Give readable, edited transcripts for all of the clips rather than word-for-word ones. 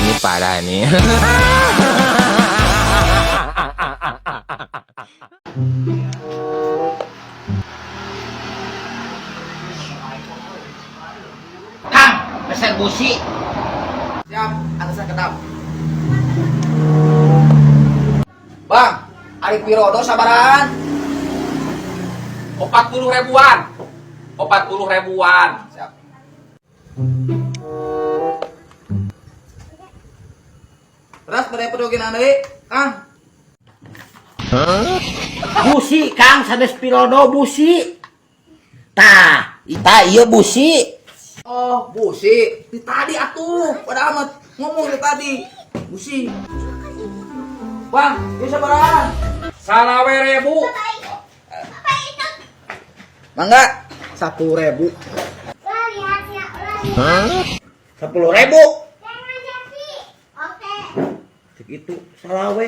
Ini parah nih. Kang, meser busi. Siap, atasan kedap. Bang, ari pirodo sabarahan? 40 ribuan. 40 ribuan. Siap. Terus bade pedoginan deui, Kang. Busi, Kang, sanes pirodo busi. Tah, tah ieu busi. Oh, busi. Di tadi atuh, pada amat ngomong di tadi. Busi. Bang, ieu sabarahan? Salawe ribu. Mangga, 10.000. 10.000. Cek itu salawe.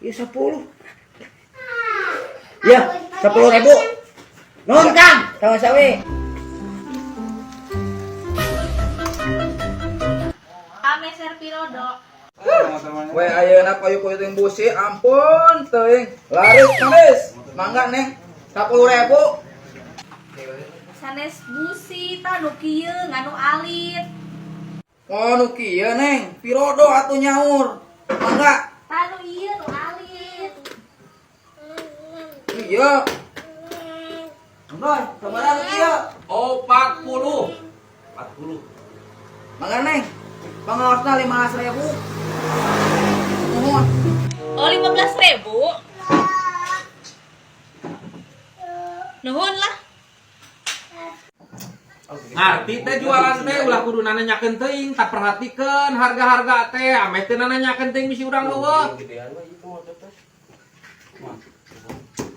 Ieu 10. Ya, 10.000. Nuhun, Kang. Sama-sami. Meser pirodo. We ayeuna koyo-koyo teuing busi, ampun teuing. Laris manis. Mangga neng, 10.000. Sanes busi tah nu kieu nganu alit. Oh, nu kieu neng, pirodo atuh nyaur. Mangga. Tah nu ieu nu alit. Iya. Mangga, sabaraha nu kieu? 40. 40. Mangga neng. Pangaosna 15.000. Nuhun. Oh, 15.000. Nuhun lah. Ngarti teh jualan teh ulah kudu nanyakeun teuing, tak perhatikeun harga-harga teh, ameh teu nanyakeun teuing bisi urang eueuh.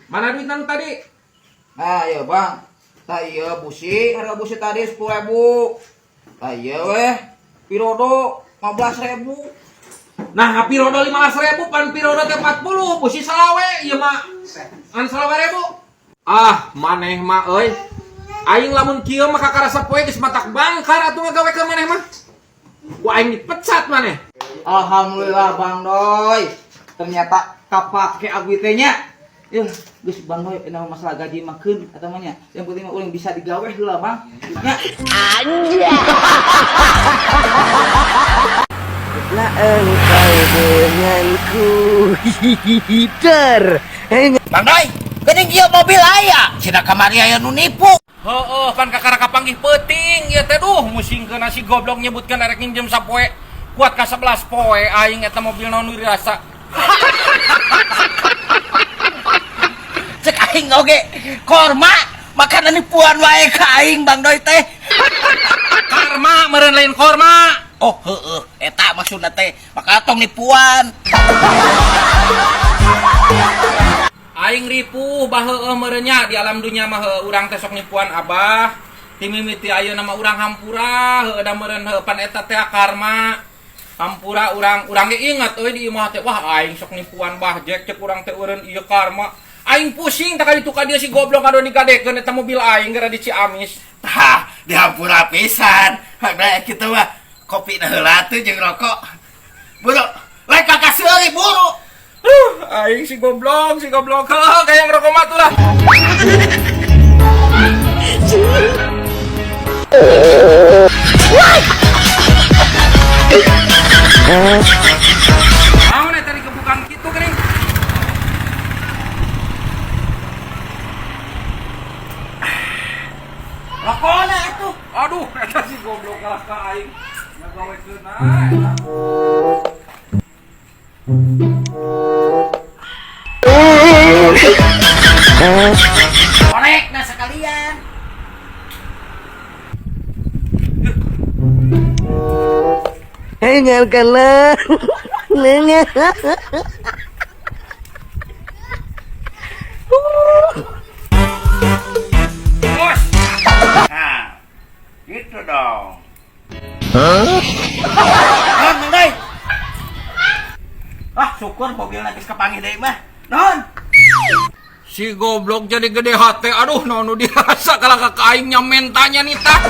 Mana duit nu tadi? Nah, iya bang. Tah iya busi, harga busi tadi 10.000. Tah iya weh, pirodo 15.000. Nah, pirodo 15.000, pan pirodo teh 40, busi salawe, ieu mah ngan salawe ribu. Ah, maneh mah euy. Aing lamun kieu mah kakara sapoe geus matak bangkar atuh ngagawekeun maneh mah. Ku aing dipecat maneh. Alhamdulillah Bang Doi. Ternyata kapake abdi teh nya. Yeuh, geus Bang Doi ini masalah gaji mah keun eta mah nya. Yang penting mah urang bisa digawe heula Bang. Nya. Lah engkau denganku hider. Bang Doi, geuning ieu mobil aya. Cenah kamari aya nu nipu. Heeh, pan kakara kapanggih peuting ieu teh duh musingkeun si goblok nyebutkeun arek nginjem sapoe. Kuat ka 11 poe aing eta mobil naon nu dirasa. Cek aing oge korma makanan nipuan wae ka aing Bang Doi teh. Karma meureun lain korma. Oh, heeh, eta maksudna teh maka tong nipuan. Aing ripuh bah heueuh meureun nya di alam dunya mah heueuh urang teh sok nipuan abah. Ti mimiti ayeuna mah urang hampura heueuh da meureun heueuh pan eta teh karma. Hampura urang urang ge ingat euy di imah teh wah aing sok nipuan bah Jack cek urang teh eureun ieu karma. Aing pusing tak kali ka dia si goblok ado digadekeun eta mobil aing gara di Ciamis. Tah, dihampura pisan. Nah, kitu mah kopi na heula teh jeung rokok. Buru, lain kakak seuri buru. Aing si goblok, si goblok. Heuh, kayak ngerokok mah tuh lah. Naon eta dikebukan kitu geuning? Rokona atuh. Aduh, eta si goblok kalah ka aing. Ngagawekeun eta. Korek nah sekalian. Dengarkanlah. Bos, Nah, gitu dong. Hah? Bang Doi. Ah, syukur mobilna geus kapanggih deui mah. Nuhun. Si goblok jadi gede hati. Aduh, naon nu dirasa kalah ka aing nya mentanya nih tah.